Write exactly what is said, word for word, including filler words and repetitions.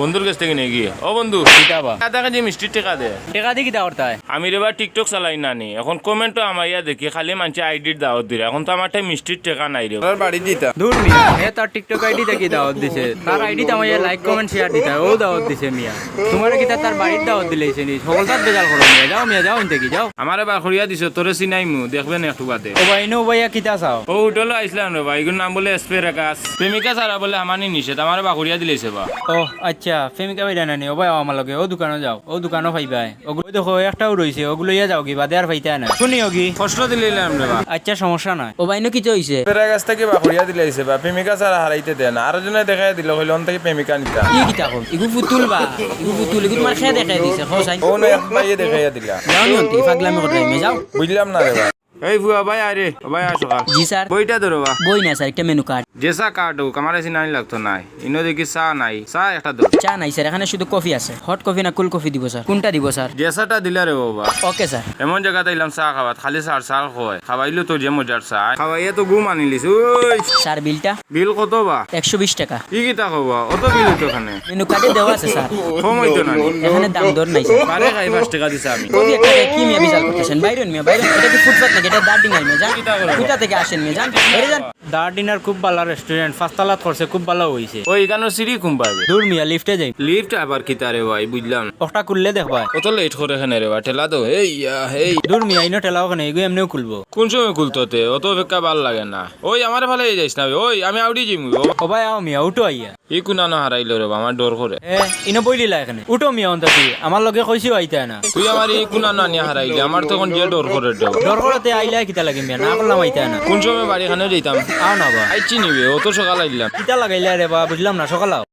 বন্ধুর গেছ থাকি নেগি? ও বন্ধু, কিতা বা? আধা কেজি মিষ্টির টেকা দে। টেকা দি কিতা করতায়? আমি রে বা TikTok চালাই না নি, এখন comment-ও আমার ইয়া দেখি খালি মানষে আইডির দাওত দিরা, এখন তো আমার ঠায় মিষ্টির টেকা নাই রে বা। তোর বাড়ি দিতা। দূর মিয়া, হে তার TikTok আইডি থাকি দাওত দিছে, তার আইডিত আমার ইয়া like comment share দিতা, অউ দাওত দিছে মিয়া। তুমারে কিতা তার বাড়িত দাওত দিলাইছে নি? হকলতাত বেজাল করো মিয়া, যাও মিয়া, যাও ইন থাকি যাও। আমারে বার করিয়া দিছো, তোরে চিনাইমু, দেখবে নে একটু বাদে। ও ভাই, ইনো ভাইয়া কিতা চাও? ও হোটেলো আইছলাম রে বা, ইগুর নাম বুলে অ্যাসপেরাগাস। প্রেমিকা ছাড়া বুলে হামানি নিষেধ, আমারে বার করিয়া দিলাইছে বা। ও আচ্ছা, প্রেমিকা পাইরায় না নি? ও ভাই, আও আমার লগে, অউ দোকানো যাও, অউ দোকানো পাইবায়। অগু-, অউ দেখো, একটাউ রইছে, অগু লইয়া যাওগি, বাদে আর পাইতায় না। কুনি অগি? কষ্ট দিলাইলাম রে বা। আচ্ছা, সমস্যা নাই। ও ভাই, ইনো কিতা অইছে? অ্যাসপেরাগাস থাকি বার করিয়া দিলাইছে বা, প্রেমিকা ছাড়া হারাইতে দেয় না। আরো জনে দেখাইয়া দিল, কইল অন থাকি প্রেমিকা নিতা। ই কিতা কও? ইগু পুতুল বা, ইগু পুতুল, ইগু তুমার কে দেখাইয়া দিছে, কও চাই। ও না, এক ভাইয়ে দেখাইয়া দিলা। যাও নি অন থাকি, পাগলামি কররায় মিয়া, যাও। বুঝলাম না রে বা। এই ফুয়া ভাই, আয় রে, ও ভাই, আয় সকাল। জি স্যার। বইটা ধরো বা। বই না স্যার, একটা মেনু কার্ড। যেসা কার্ড অউক, আমারে চিনানি লাগতো নায়। ইনো দেখি চা নাই, চা একটা ধর। চা নাই স্যার, এখানে শুধু কফি আছে। হট কফি না কুল কফি দিব স্যার? কোনটা দিব স্যার? যেসাটা দিলা রে বাবা। Okay sir. এমন জাগাত আইলাম চা খাওয়াত, খালি স্যার স্যার কয়। খাওয়াইলো তো যে মজার চা। খাওয়াইয়া তো ঘুম আনিলিস। ওই। স্যার, বিলটা? বিল কত বা? একশো বিশ টাকা। ই কিতা কও বা? অত বিল অইতো কেনে? মেনু কার্ডে দেওয়া আছে স্যার। কম অইতো না নি? এখানে দাম দর নাই স্যার। বারে খাই পাঁচ টেকা দিছি আমি। কফি একটা খাই কি মিয়া বিজাল করতেছেন? বাইরন মিয়া, বাইরন। এটা কি ফুটপাত নাকি? এটা দাঁড় ডিঙ্গাই মিয়া, যান। কিতা করো? কোথা থেকে আসেন মিয়া, যান। বাইরে যান। দার ডিনার খুব ভালা রেস্টুরেন্ট, পাঁচতলাত করছে, খুব ভালা অইছে। ওই, ইখানো সিঁড়ি কুনবায়? দূর মিয়া, লিফটে যাই। লিফট আবার কিতা রে ভাই, বুঝলাম না। ওটা খুললে দেখবায়। অত লেট করে কেনে রে বা, ঠেলা দেও। এই ইয়া, এই। দূর মিয়া, ইনো ঠেলাও কেনে, ইগু এমনেউ খুলবো। কুন সময় খুলতো তে? অত অপেক্ষা ভালা লাগে না। ওই, আমারে ফালাই যাইস না বে। ওই, আমি আউড়ি যাইমু বে। ও ভাই, আও মিয়া, উঠো আইয়া। ই কুনানো হারাইলো রে বা, আমার ডর করে। এ, ইনো বইলিলা এখানে। উঠো মিয়া, অন থাকি। আমার লগে কইছিও আইতায় না। তুই আমারে ই কুনানো আনিয়া হারাইলে, আমার তখন যে ডর করে রে বা। ডর করতে আইলা কিতা লাগে মিয়া? না করলাম আইতায় না। কুন সময় বাড়ি? এখানে যাইতাম। আও না বা। আইছি নি বে, অত সকাল আইলাম। কিতা লাগাইলা রে বা, বুঝলাম না, সকাল আও।